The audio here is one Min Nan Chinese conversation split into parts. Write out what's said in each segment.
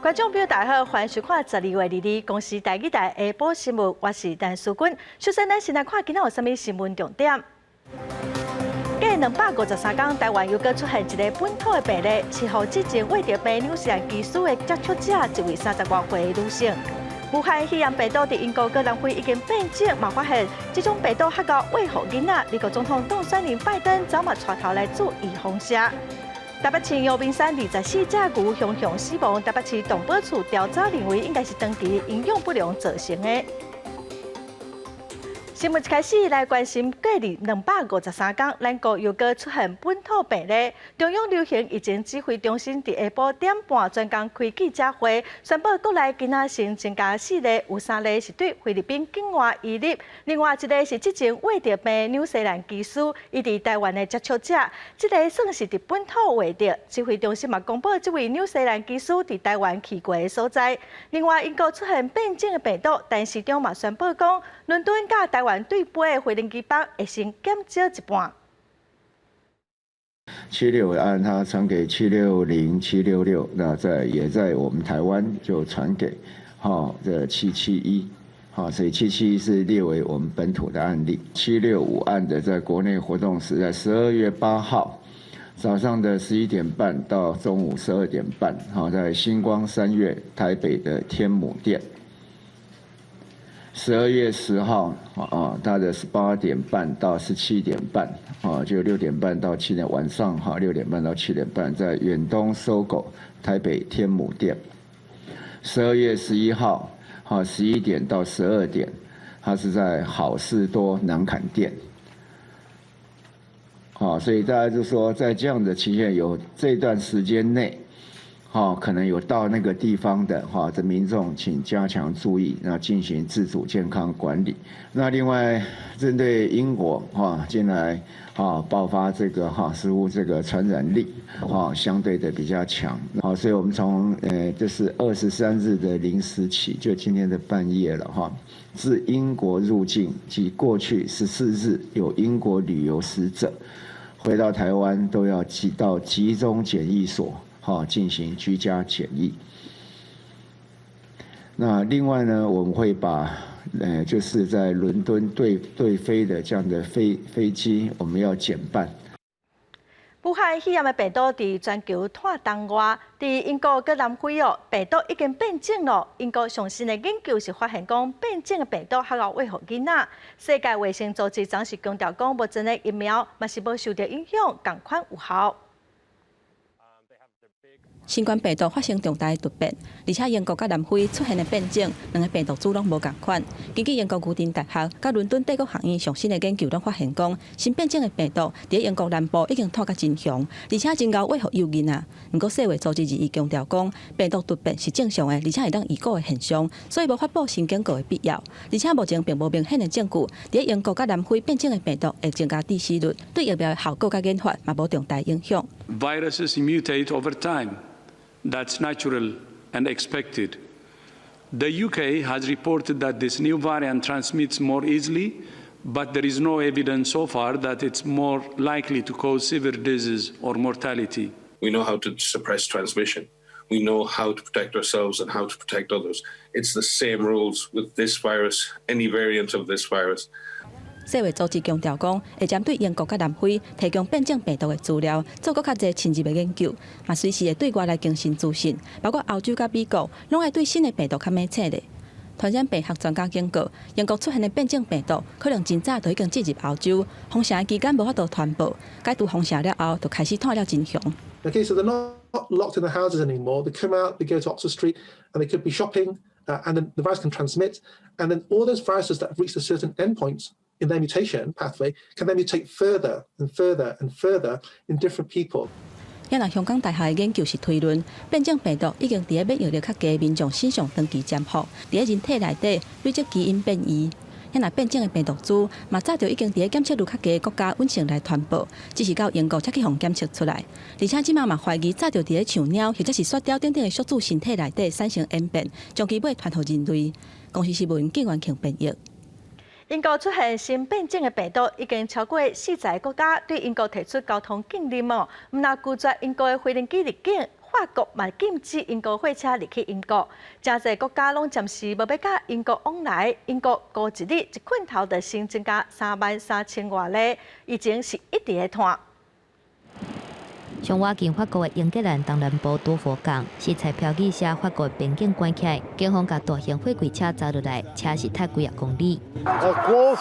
觀眾朋友大家好，歡迎收看12月22日公視台語台下晡新聞，我是陳淑君。首先，咱先來看今仔有啥物新聞重點。過253天，台灣又閣出現一个本土的病例，是予之前穢著病紐西蘭機師的接觸者，一位30外歲的女性。武漢肺炎病毒佇英國佮南非已經變種，嘛發現這種病毒較𠢕餵予囡仔。美國總統當選人拜登昨嘛帶頭來注預防射。台北市陽明山24隻牛雄雄死亡，台北市動保處調查認為應該是長期營養不良造成的。新聞一開始來關心，過去253天，咱國又閣出現本土病例。中央流行疫情指揮中心佇下晡點半專工開記者會，宣布國內今仔新增加四例，有三例是對菲律賓境外移入，另外一个是之前穢著病紐西蘭機師，伊佇台灣的接觸者，這个算是佇本土穢著。指揮中心嘛公布這位紐西蘭機師佇台灣去過的所在。另外，英國出現變種的病毒，陳時中嘛宣布講，倫敦佮台灣對飛的飛行機班會先減少一半。 765案，他傳給760、766，那在也在我們台灣就傳給哈這771，好，所以771是列為我們本土的案例。765案的在國內活動是在12月8號早上的11點半到中午12點半，好，在新光三越台北的天母店。12月10號啊，他的18點半到17點半，啊，就六點半到七點晚上哈，六點半到七點半，在遠東 SOGO 台北天母店。12月11號，哈，11點到12點，他是在好市多南崁店。好，所以大家就說，在這樣的期限有這段時間內，哈，可能有到那個地方的哈，這民眾請加強注意，那進行自主健康管理。那另外，針對英國哈近來哈爆發這個哈似乎這個傳染力哈相對的比較強，好，所以我們從這是23日的0時起，就今天的半夜了哈，自英國入境及過去14日有英國旅遊史者回到台灣，都要到集中檢疫所，好，進行居家檢疫。那另外呢，我們會把，就是在倫敦對飛的這樣的飛機，我們要減半。武漢肺炎的病毒佇全球湠東外，佇英國佮南非哦，病毒已經變種咯。英國上新的研究是發現講，變種的病毒較𠢕餵予囡仔。世界衛生組織昨是強調講，目前的疫苗嘛是無受著影響，仝款有效。新冠病毒發生重大的突變，而且英國佮南非出現的變種，兩个病毒株攏無仝款。根據英國牛津大學佮倫敦帝國學院上新的研究攏發現講，新變種的病毒佇英國南部已經湠甲真雄，而且真𠢕餵予幼囡仔。毋過世衛組織日強調講，病毒突變是正常的，而且會當預估的現象，所以無發布新警告的必要。而且目前並無明顯的證據，佇英國佮南非變種的病毒會增加致死率，對疫苗的效果佮研發嘛無重大影響。 Viruses mutate over time. That's natural and expected. The UK has reported that this new variant transmits more easily, but there is no evidence so far that it's more likely to cause severe disease or mortality. We know how to suppress transmission. We know how to protect ourselves and how to protect others. It's the same rules with this virus, any variant of this virus. 世衛組織強調講，會針對英國佮南非提供變種病毒的資料，做閣較濟深入的研究，嘛隨時會對外來更新資訊，包括歐洲佮美國，攏愛對新的病毒較猛醒咧。傳染病學專家警告，英國出現的變種病毒可能真早就已經進入歐洲，封城的期間無法度傳播，解除封城了後，就開始湠了真雄。 Okay, so they're not locked in the houses anymore. They come out, they go to Oxford Street, and they could be shopping, and then the virus can transmit. And then all those viruses that have reached a certain endpoint in their mutation pathway can then mutate further and further and further in different people. 也若香港大學的研究是推論，變種病毒已經佇咧免疫力較低民眾身上長期潛伏，佇咧人體內底累積基因變異。也若變種的病毒株，嘛早就已經佇咧檢測率較低的國家穩性來傳播，只是到英國才去予檢測出來。而且這馬嘛懷疑早就佇咧樹貓或者是雪貂等等的宿主身體內底產生演變，將其尾傳予人類。公視新聞警員慶編譯。英國出現新變種的病毒，已經超過40個國家對英國提出交通禁令哦。毋但拒絕英國的飛行機入境，法國嘛禁止英國貨車入去英國，誠濟國家攏暫時無欲佮英國往來。英國過一日一困頭就新增加33,000外例，疫情是一直咧湠。上倚近法國的英格蘭東南部多佛港，是彩票記寫法國邊境關起來，警方共大型貨櫃車查落來，車是塞幾仔公里。 Close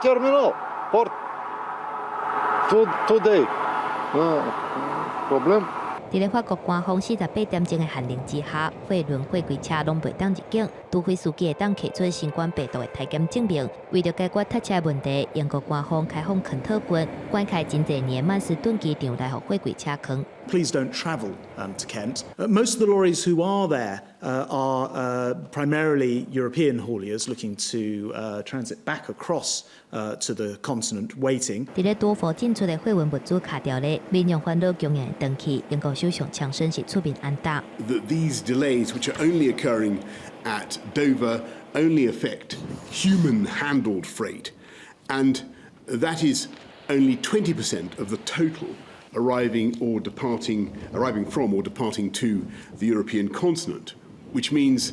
terminal port today. Problem. 佇咧法國官方48點鐘的限令之下，貨輪、貨櫃車攏袂當入境，除非司機會當提出新冠病毒的體檢證明。為著解決塞車問題，英國官方開放肯特郡，關開真濟年的曼斯頓機場來予貨櫃車囥。 Please don't travel to Kent. Most of the lorries who are there are primarily European hauliers looking to transit back across to the continent waiting. 佇咧多佛進出的貨運物資卡牢咧，民眾煩惱供應會斷去。英國首相強生是出面安撫。 That these delays, which are only occurring at Dover, only affect human-handled freight, and that is only 20% of the total arriving or departing, arriving from or departing to the European continent, which means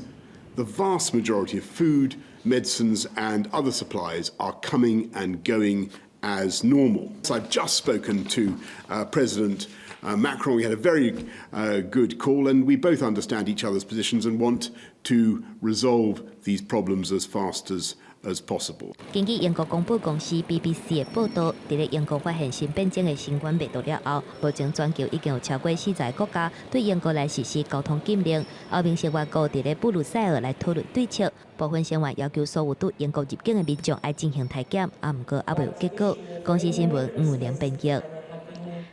the vast majority of food, medicines, and other supplies are coming and going as normal. So I've just spoken to President Macron. We had a very good call, and we both understand each other's positions and want to resolve these problems as fast as possible. 根據英國廣播公司 BBC 的報導，佇咧英國發現新變種的新冠病毒了後，目前全球已經有超過40個國家對英國來實施交通禁令。歐盟成員國佇咧布魯塞爾來討論對策，部分成員要求所有對英國入境的民眾愛進行體檢，啊，毋過猶未有結果。公視新聞吳文玲編譯。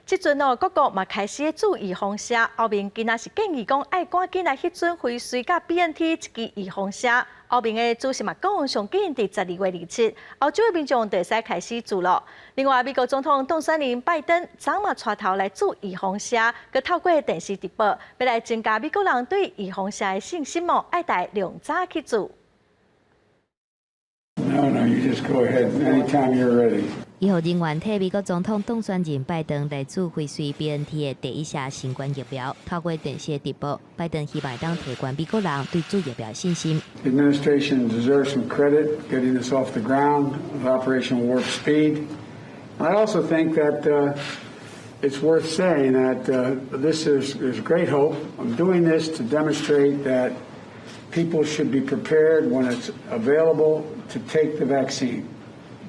這陣哦，各國嘛開始注預防射，歐盟今仔是建議講愛趕緊來核准輝瑞佮 BNT 這支預防射。歐盟的主席嘛講，上緊佇12月27，歐洲的民眾就會使開始注囉。另外，美國總統當選人拜登昨嘛帶頭來注預防射，閣透過電視直播，欲來增加美國人對預防射的信心哦，愛帶量早去注。 No, no, you just go ahead anytime you're ready. 醫護人員替美國總統當選人拜登來注輝瑞 BNT 的第一劑新冠疫苗。透過電視直播，拜登希望當提懸美國人對注疫苗信心。 The administration deserves some credit getting this off the ground with Operation Warp Speed. I also think that it's worth saying that this is there's great hope. I'm doing this to demonstrate that people should be prepared when it's available to take the vaccine.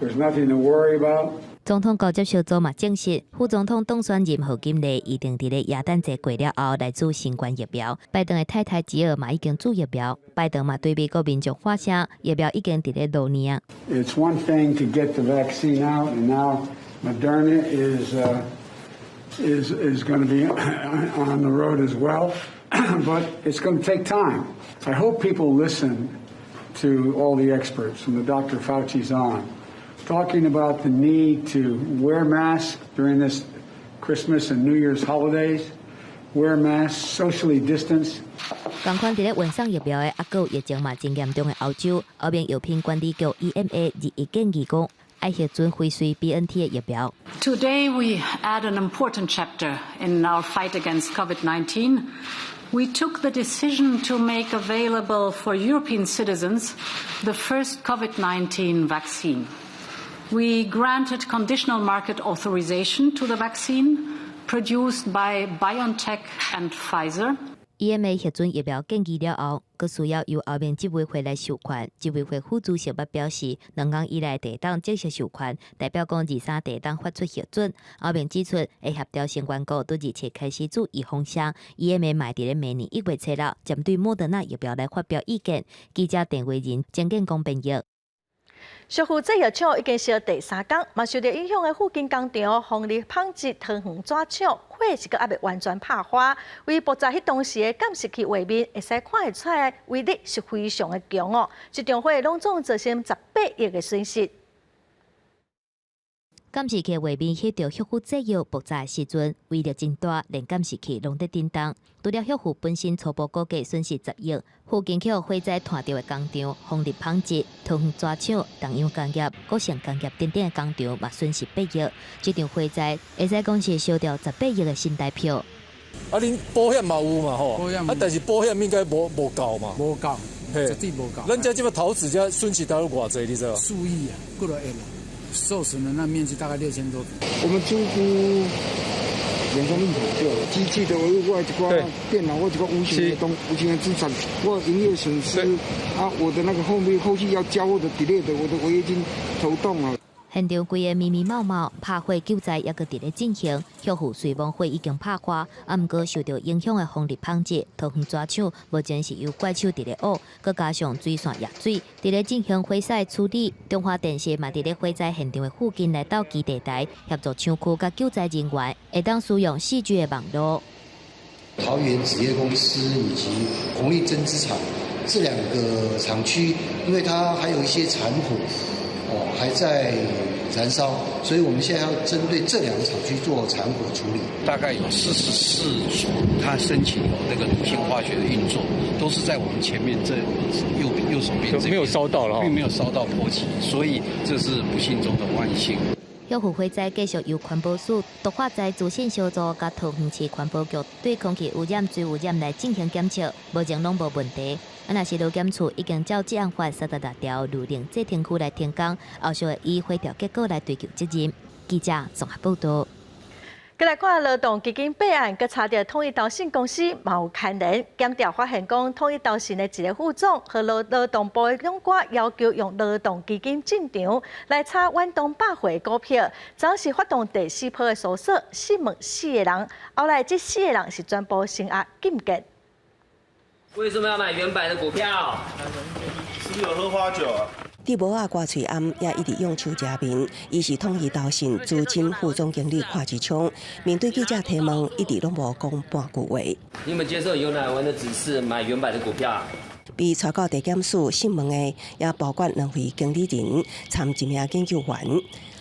There's nothing to worry about. 總統交接小組嘛證實，副總統當選人賀錦麗預定佇咧耶誕節過了後來注新冠疫苗。拜登的太太吉爾嘛已經注疫苗。拜登嘛對美國民眾喊聲，疫苗已經佇咧路呢。 It's one thing to get the vaccine out, and now Moderna is going to be on the road as well, but it's going to take time. I hope people listen to all the experts from the Dr. Fauci's on, talking about the need to wear masks during this Christmas and New Year's holidays, wear masks, socially distance. 仝款佇咧運送疫苗的，猶閣有疫情嘛真嚴重的歐洲，歐盟藥品管理局 EMA 日一建議講，愛核准輝瑞 BNT 的疫苗。 Today we add an important chapter in our fight against COVID-19. We took the decision to make available for European citizens the first COVID-19 vaccine. We granted conditional market authorization to the vaccine produced by BioNTech and Pfizer. EMA 核准疫苗建議了後，閣需要由歐盟執委會來授權。執委會副主席表示，2工以內會當正式授權，代表講23會當發出核准。歐盟指出，會協調成員國對27開始注預防射。EMA 嘛佇咧明年1月初六，針對莫德納疫苗來發表意見。記者鄧慧仁、鄭建功編譯。惜福製藥廠已經燒第三工，嘛受著影響的附近工廠、豐力紡織、桃園紙廠，火是閣猶未完全拍花。為爆炸彼當時的監視器畫面，會使看會出來，威力是非常的強哦。這場火攏總造成18億的損失。監視器畫面翕著惜福製藥爆炸的時陣，威力真大，連監視器攏佇震動。除了惜福本身初步估計損失10億，附近予火災湠著的工廠、豐力紡織、桃園紙廠、東洋工業、國成工業等等的工廠嘛損失8億。這場火災會使講是燒掉18億的新台票。啊，恁保險嘛有嘛吼？保險。啊，但是保險應該無夠嘛？無夠，絕對無夠。咱遮這馬投資遮損失達到偌濟，你知無？數億啊，幾多億啦？受損的那面積大概6000多坪。我們租估兩三億左右，機器的維護，我一寡電腦，我一寡無形的東無形的資產，我營業損失啊，我的那個後面後續要交貨的 delay 的，我的違約金頭痛啊。現場規个密密麻麻，拍火救災猶閣佇咧進行。歇後雖罔火已經拍花，啊，毋過受著影響的豐日紡織、桃園紙廠，目前是由怪手佇咧挖，閣加上水線溢水，佇咧進行火災處理。中華電信嘛佇咧火災現場的附近來鬥基地台，協助廠區佮救災人員會當使用4G 的網路。桃園紙業公司以及宏利針織廠這兩個廠區，因為它還有一些殘火。哦，還在燃燒，所以我們現在要針對這兩個廠區做殘火處理。大概有44組，他申請有那個毒性化學的運作，都是在我們前面這右手邊這邊，沒有燒到了，並沒有燒到波及，所以這是不幸中的萬幸。歇後火災繼續由環保署毒化災資訊小組佮桃園市環保局對空氣污染、水污染來進行檢測，目前攏無問題。啊，若是勞檢處已經照職安法36條，勒令製程區來停工，後續會依火調結果來追究責任。記者綜合報道。閣來看勞動基金弊案，閣查著統一投信公司嘛有牽連。檢調發現講，統一投信的一个副總予勞動部的長官要求用勞動基金進場來炒遠東百貨股票，昨是發動第四波的搜索，訊問四个人，後來這四个人是全部聲押禁見。為什麼要買遠百的股票？是不是有喝花酒啊？佇帽仔掛喙罨，也一直用手遮面。伊是統一投信資深副總經理鄺志聰。面對記者提問，一直攏無講半句話。你有沒有接受游乃文的指示買遠百的股票？被帶到地檢署訊問的，也包括兩位經理人參一名研究員。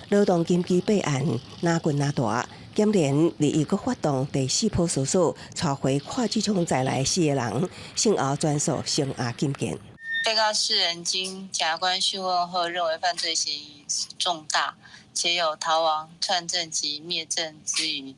勞動金基弊案，若滾若大，檢聯日又閣發動第四波搜索，帶回鄺志聰在內四个人，先後全數聲押禁見。被告四人經檢察官訊問後，認為犯罪嫌疑重大，且有逃亡、串證及滅證之虞，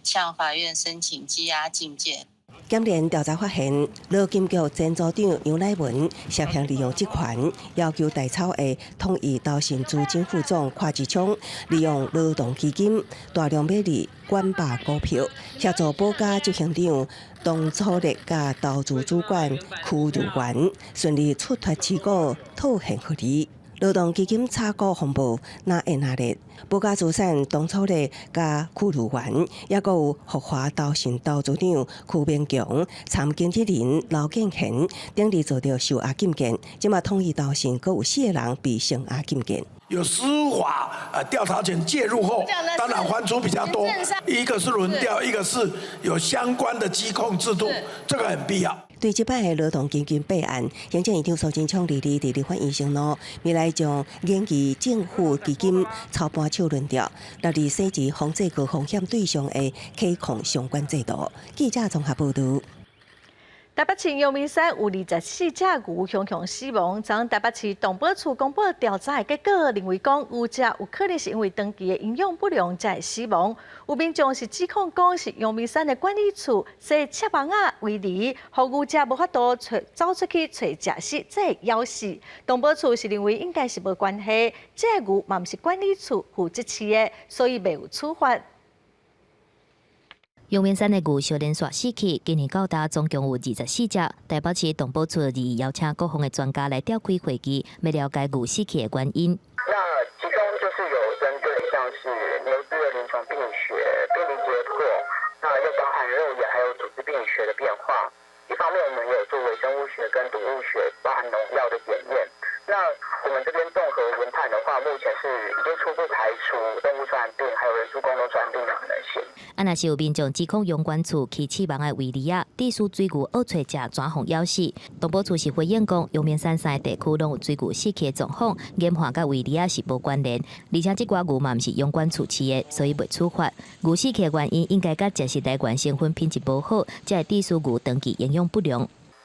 向法院申請羈押禁見。檢聯調查發現，勞金局前組長楊乃文涉嫌利用職權，要求代操的統一投信資深副總鄺志聰，利用勞動基金大量買入遠百股票，協助保家執行長董祖烈佮投資主管柯如元順利出脫持股套現獲利。勞動基金炒股風暴若演若熱，保家資產董祖烈佮柯如元，抑閣有福華投信投資長柯明強、參經紀人劉建賢等日遭著受押禁見，這馬統一投信閣有四個人被聲押禁見。有司法調查權介入後，當然翻出比較多。一個是輪調，一個是有相關的稽控制度，這個很必要。對這擺的勞動基金弊案，行政院長蘇貞昌日佇立法院承諾，未來將研議政府基金操盤手輪調，納入細緻防制高風險對象的稽控相關制度。記者綜合報導。台北市陽明山有24隻牛雄雄死亡。昨台北市動保處公布調查的結果，認為講牛隻有可能是因為長期的營養不良才會死亡。有民眾是指控講是陽明山的管理處設赤網仔圍籬，予牛隻無法度揣走出去揣食食，才會枵死。動保處是認為應該是無關係，這个牛嘛毋是管理處負責飼的，所以袂有處罰。陽明山的牛小連續死去，今年到今總共有24隻。台北市動保處日邀請各方的專家來召開會議，欲了解牛死去的原因。那其中就是有針對像是牛隻的臨床病學、病理結果，那又包含肉眼還有組織病理學的變化。一方面，我們有做微生物學跟毒物學，包含農藥的檢驗。那我們這邊綜合研判的話，目前是已經初步排除動物傳染病，還有人畜共同傳染病的可能性。啊，若是有民眾指控陽管處起刺網的圍籬仔，致使水牛惡揣食，轉予枵死。動保處是回應講，陽明山三个地區攏有水牛死去的狀況，研判佮圍籬仔是無關聯，而且這寡牛嘛毋是陽管處飼的，所以袂處罰。牛死去的原因應該佮食食來源成分品質無好，才會致使牛長期營養不良。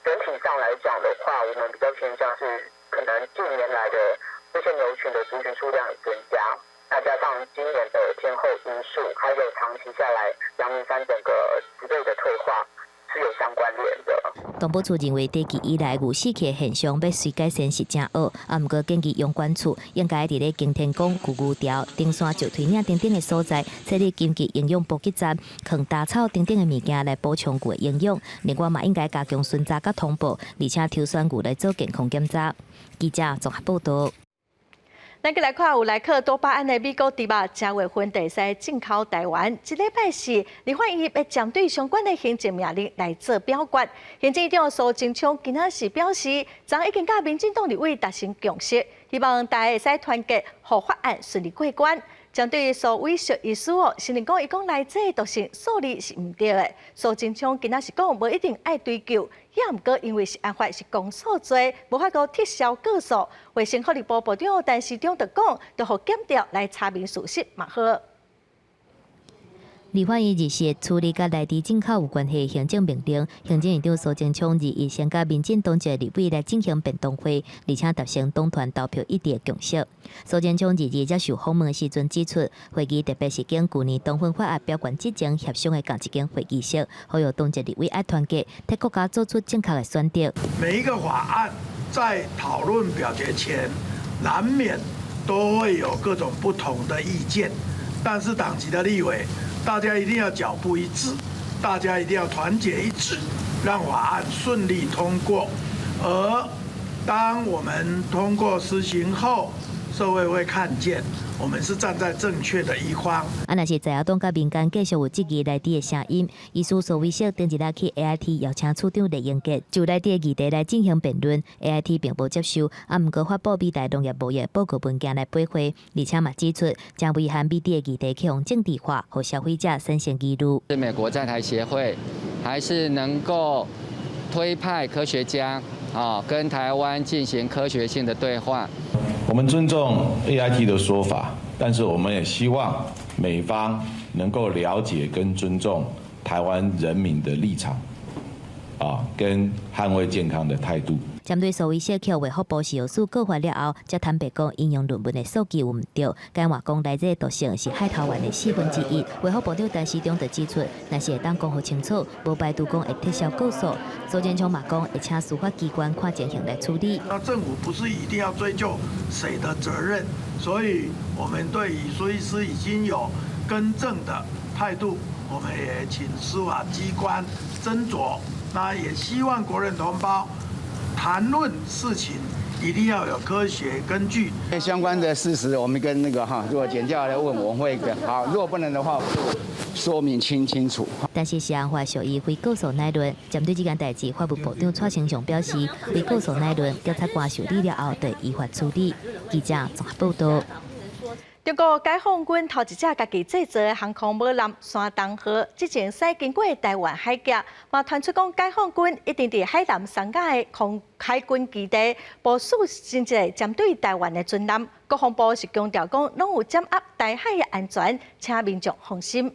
整體上來講的話，我們比較偏向是可能近年來的這些牛群的族群數量增加，那加上今年的天候因素，還有長期下來陽明山整個植被的退化是有相關聯的。動保處認為，長期以來牛死去的現象欲隨改善是誠惡，啊，毋過建議陽管處應該佇咧擎天崗、舊牛潮、登山石推嶺等等的所在設立緊急營養補給站，囥稻草等等的物件來補充牛的營養。另外嘛，應該加強巡查佮通報，而且抽選牛來做健康檢查。記者綜合報導。咱閣來看有萊克多巴胺的美國豬肉，正月份會使進口臺灣。這禮拜四，立法院欲針對相關的行政命令來做表決。行政院長蘇貞昌今仔是表示，昨已經佮民進黨立委達成共識，希望大家會使團結，予法案順利過關。針對蘇偉石醫師哦，承認講伊講來這毒性數字是毋對的。蘇貞昌今仔是講，無一定愛追究，也毋過因為是案發是公訴罪，無法度撤銷告訴。衛生福利部部長陳時中就講，就予檢調來查明事實嘛好。立法院日時處理佮萊豬進口有關係的行政命令，行政院長蘇貞昌二一先佮民進黨籍立委來進行便當會，而且達成黨團投票一致的共識。蘇貞昌二日接受訪問的時陣指出，會議特別是經舊年黨粉法案表決之前協商的仝一間會議室，呼籲黨籍立委愛團結，替國家做出正確的選擇。每一個法案在討論表決前，難免都會有各種不同的意見，但是黨籍的立委，大家一定要腳步一致，大家一定要團結一致，讓法案順利通過。而當我們通過施行後，社會會看見我們是站在正確的一方。啊，若是在野黨佮民間繼續有質疑萊豬的聲音，醫師蘇偉石頂一日去 AIT 邀請處長李英傑就萊豬的議題來進行辯論，AIT 並無接受，啊，毋過發布美台農業貿易報告文件來駁回，而且嘛指出，誠遺憾美豬的議題去予政治化，予消費者產生疑慮。是美國在台協會還是能夠推派科學家啊，跟台灣進行科學性的對話。我們尊重 AIT 的說法，但是我們也希望美方能夠了解跟尊重台灣人民的立場，啊，跟捍衛健康的態度。針對蘇偉石去衛福部食藥署告發了後，才坦白講引用論文的數據有毋對，改話講萊豬毒性是海頭丸的1/4。衛福部長陳時中就指出，若是會當講予清楚，無排除講會撤銷告訴。蘇貞昌嘛講，會請司法機關看情形來處理。那政府不是一定要追究誰的責任，所以我們對於蘇醫師已經有更正的態度，我們也請司法機關斟酌。那也希望國人同胞談論事情一定要有科學根據。相關的事實，我們跟那個哈，如果檢調來問，我們會好；如果不能的話，說明清清楚。但是，食安法屬於非告訴乃論，針對這件代誌，法務部長蔡清祥表示，非告訴乃論，檢察官受理了後，會依法處理。記者綜合報道。中國解放軍頭一隻家己製造的航空母艦山東號，之前駛經過臺灣海峽，嘛傳出講解放軍一定佇海南三亞的空海軍基地部署新一個針對臺灣的軍艦。國防部是強調講，攏有掌握台海的安全，請民眾放心。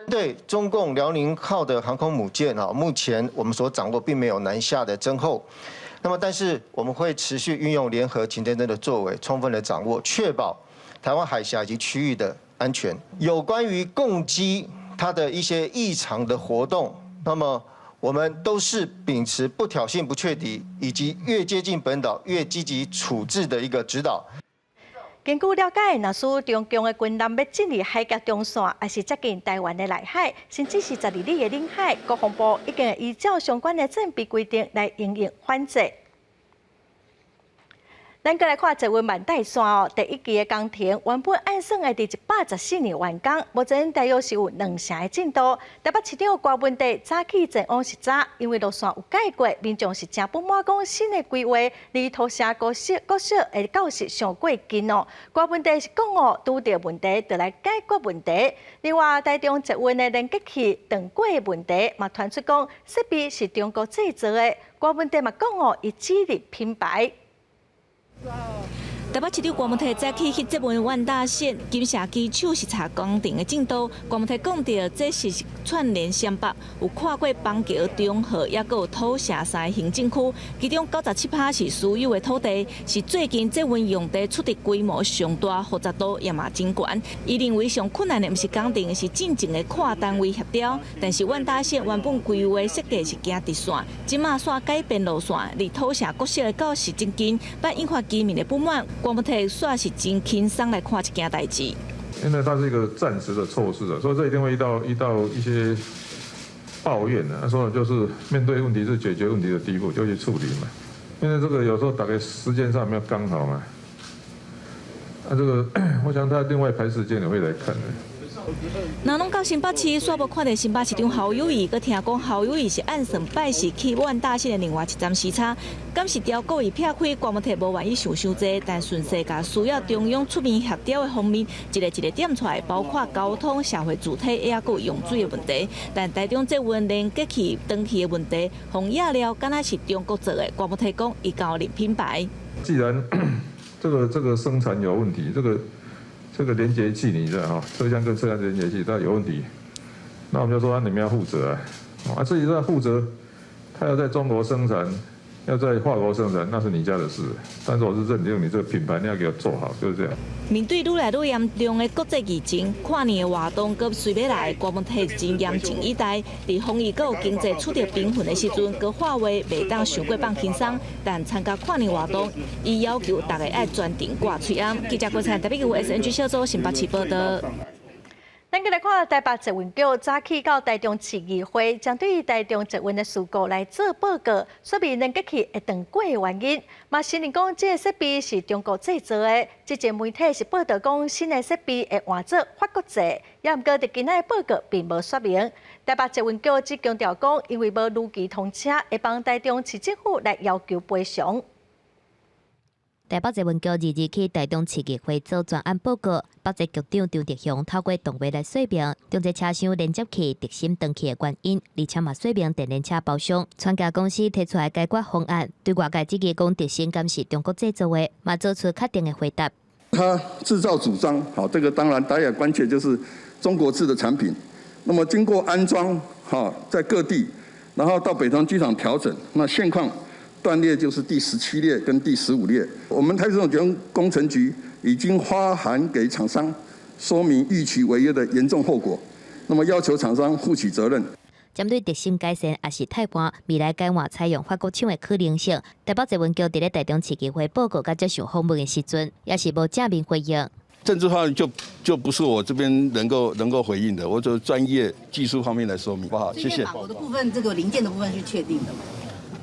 針對中共遼寧號的航空母艦啊，目前我們所掌握並沒有南下的徵候。那麼，但是我們會持續運用聯合勤偵偵的作為，充分的掌握，確保台灣海峽以及區域的安全。有關於共機它的一些異常的活動，那麼我們都是秉持不挑釁、不卻敵，以及越接近本島越積極處置的一個指導。根據了解，若是中共的軍艦欲進入海峽中線，抑是接近臺灣的內海，甚至是12里的領海，國防部已經依照相關的戰備規定來應用反制。咱閣來看捷運萬代線哦，第一期的工程原本按算會佇114年完工，目前大約是有兩成的進度。台北市長柯文哲早起前往視察，因為路線有改過，民眾是誠不滿，講新的規劃離土城國小國小的教室傷過近哦。柯文哲是講哦，拄著問題就來解決問題。另外，台中捷運的連結器斷過的問題，嘛傳出講設備是中國製造的，柯文哲嘛講哦，伊致力品牌。台北市長郭文泰早起去質問萬大線金霞機場視察工程的進度。郭文泰講著，這是串聯雙北，有跨過板橋、中和，抑閣有土城三个行政區，其中97%是私有的土地，是最近捷運用地取得規模上大，複雜度也嘛真懸。伊認為上困難的毋是工程，是進前的跨單位協調。但是萬大線原本規劃設計是行直線，這馬煞改變路線，離土城國小的到是真近，但引發居民的不滿。郭文泰煞是真輕鬆來看這件代誌。因為它是一個暫時的措施啊，所以這一定會遇到一些抱怨的。所以就是面對問題是解決問題的第一步，就去處理嘛。因為這個有時候大概時間上沒有剛好嘛。啊，這個我想他另外排時間也會來看的。若攏到新北市，煞無看著新北市長侯友宜，閣聽講侯友宜是按算拜四去萬大線的另外一站視察，敢是調故意撇開郭文泰無願意想傷濟，但順勢共需要中央出面協調的方面，一個一個點出來，包括交通、社會主體，抑閣有用水的問題。但台中捷運連結器斷去的問題，予伊了，敢若是中國做的。郭文泰講，伊交認品牌。既然這個生產有問題，這個連接器你知道哈，車廂跟車廂連接器它有問題，那我們就說你們要負責啊，啊至於這負責，他要在中國生產，要在法國生產，那是你家的事，但是我是認定你這個品牌，你要給我做好，就是這樣。面對愈來愈嚴重的國際疫情，跨年的活動閣隨欲來，郭文泰真嚴陣以待。佇防疫閣有經濟取得平衡的時陣，閣話話袂當傷過放輕鬆。但參加跨年活動，伊要求大家愛專程掛喙罨。記者郭燦台北有 SNG 小組新北市報道。咱閣來看台北捷運局早起到台中市議會，針對台中捷運的事故來做報告，說明連結器會斷過的原因。嘛承認講，這个設備是中國製造的。之前媒體是報道講，新的設備會換做法國製，也毋過佇今仔的報告並無說明。台北捷運局只強調講，因為無如期通車，會幫台中市政府來要求賠償。台北捷運局二日去台中市議會做專案報告，北捷局長張德雄透過動畫來說明中捷車廂連接器軸心斷去的原因，而且嘛說明電聯車包廂。傳家公司提出來解決方案，對外界質疑講軸心敢是中國製造的，嘛做出確定的回答。他製造主張，好，這個當然大家關切就是中國製的產品。那麼經過安裝，哈，在各地，然後到北屯機場調整，那現況。斷裂就是第17列跟第15列。我們台北市鐵路工程局已經發函給廠商，說明逾期違約的嚴重後果，那麼要求廠商負起責任。針對軸心改善抑是汰換，未來改換採用法國廠的可能性，台北捷運局佇咧台中市議會報告佮接受訪問的時陣，也是無正面回應。政治方面就不是我這邊能夠回應的，我就專業技術方面來說明，好不好？謝謝。法國的部分，這個零件的部分是確定的嗎？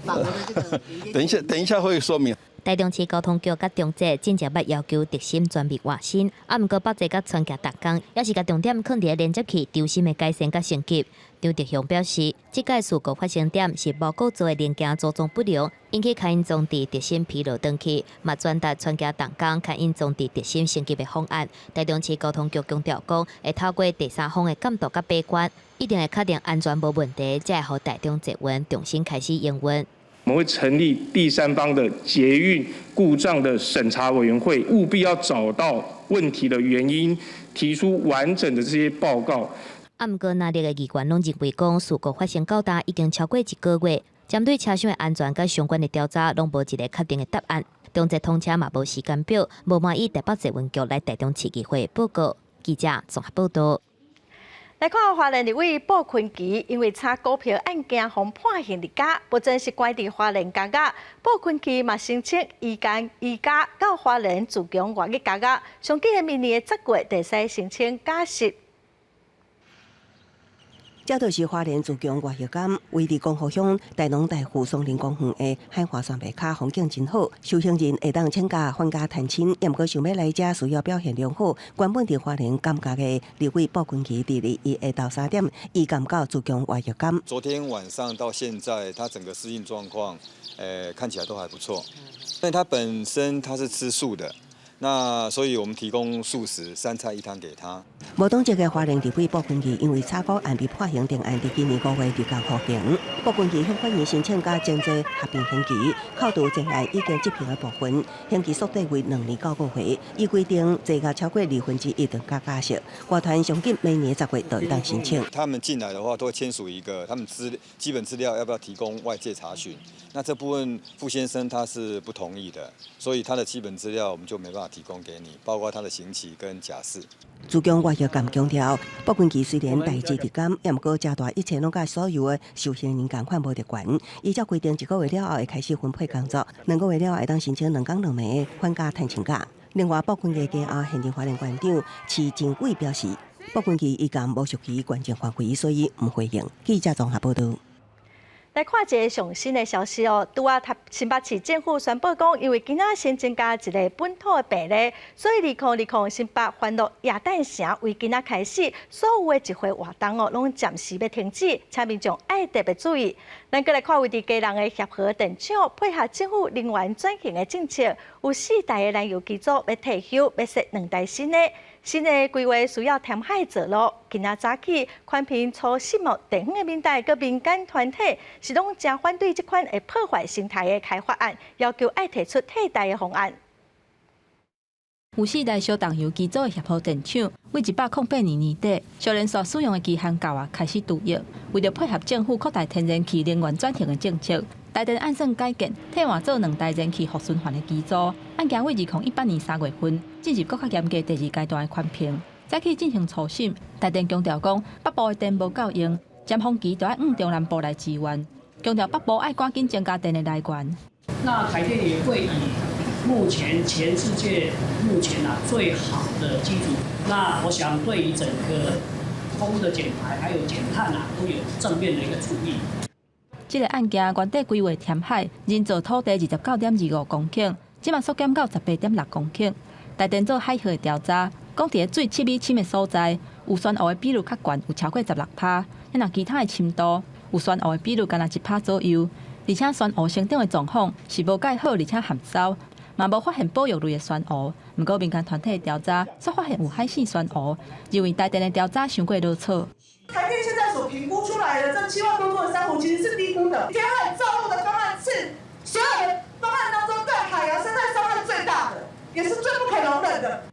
法國的這個等一下，等一下會說明。台中市交通局佮中捷進前捌要求軸心全面換新，啊，毋過北捷佮傳奇同工，也是共重點囥佇連接器軸心的改善佮升級。張德雄表示，這擺事故發生點是無構造的零件組裝不良，引起牽引裝置軸心疲勞斷去，嘛轉達傳奇同工牽引裝置軸心升級的方案。台中市交通局強調講，會透過第三方的監督佮把關，一定會確定安全無問題，才會予台中捷運重新開始營運。我們會成立第三方的捷運故障的審查委員會，務必要找到問題的原因，提出完整的這些報告。啊，毋過，藍綠的議員攏認為講，事故發生到今已經超過一個月，針對車廂的安全佮相關的調查，攏無一个確定的答案。中捷通車嘛無時間表，無滿意台北捷運局來台中市議會報告。記者綜合報道。來看花蓮立委布坤琪，因為炒股票案件，予判刑佇家，目前是關佇花蓮監獄。布坤琪嘛申請移監移監到花蓮自強外語監獄，上緊明年的10月，會使申請假釋。這就是花蓮自強外語監，位佇光復鄉大農大富松林公園的海華山下跤風景真好，受刑人會當請假返家探親，也毋過想欲來遮需要表現良好。原本佇花蓮監獄的立委布坤琪，佇禮拜一下晝3點移監到自強外語監。昨天晚上到現在，他整個適應狀況，看起來都還不錯。因為他本身他是吃素的。那所以我們提供素食三菜一湯給他。無黨籍的花蓮立委傅崑萁因為炒股案被判刑定案，佇今年5月入監服刑。傅崑萁向法院申請共前罪合併刑期，扣除前案已經執行的部分，刑期縮短為2年9個月。依規定，坐監超過1/2就共假釋。外傳上緊明年10月就會當申請。他們進來的話，都會簽署一個他們基本資料，要不要提供外界查詢？那這部分傅先生他是不同意的，所以他的基本資料我們就沒辦法提供給你，包括他的刑期跟假釋。主強外協咁強調，傅崑萁雖然代誌佇監，也毋過加大一切攏佮所有的受刑人仝款無特權。依照規定，一個月了後會開始分配工作，2個月了後會當申請2工2暝的返家探親假。另外，傅崑萁家後現任花蓮縣長徐正偉表示，傅崑萁伊敢無屬於關鍵範圍，所以毋回應。記者綜合報道。來看一个上新的消息哦，拄仔新北市政府宣布講，因為今仔新增加一个本土的病例，所以2020新北歡樂耶誕城為今仔開始，所有的集會活動哦，攏暫時欲停止，請民眾愛特別注意。咱閣來看位佇基隆的協和電廠配合政府能源轉型的政策，有四台的燃油機組欲退休，欲設兩台新的。新的規劃需要填海造陸。今仔早起，寬頻粗細木地方的民代佮民間團體是攏誠反對這款會破壞生態的開發案，要求愛提出替代的方案。有四台燒重油機組的協和電廠，對108年年底，燒連續使用的期限到啊，開始除役。為著配合政府擴大天然氣能源轉型的政策，台電按算改建替換做兩台燃氣復循環的機組，按計對2018年3月份進入閣較嚴格第二階段的環評。早起進行初審，台電強調講北部的電無夠用，尖峰期就愛往中南部來支援，強調北部愛趕緊增加電的來源。那台電也會以目前全世界目前啊最好的機組，那我想對於整個風的減排還有減碳啊，都有正面的一個助益。這個案件原底規劃填海，人造土地29.25公頃，這馬縮減到18.6公頃。台電做海河的調查，講佇水7米深的所在，有酸霧的比率較懸，有超過16趴。若其他的深度，有酸霧的比率干焦1趴左右。而且酸霧生長的狀況是無蓋好，而且含梢，嘛無發現保育類的酸霧。毋過民間團體的調查，卻發現有海性酸霧，認為台電的調查傷過囉嗦。台電現在所評估出來的這7萬多座的珊瑚，其實是低估的。填海造陸的方案是所有的方案當中對海洋生態傷害最大的，也是最不可容忍的。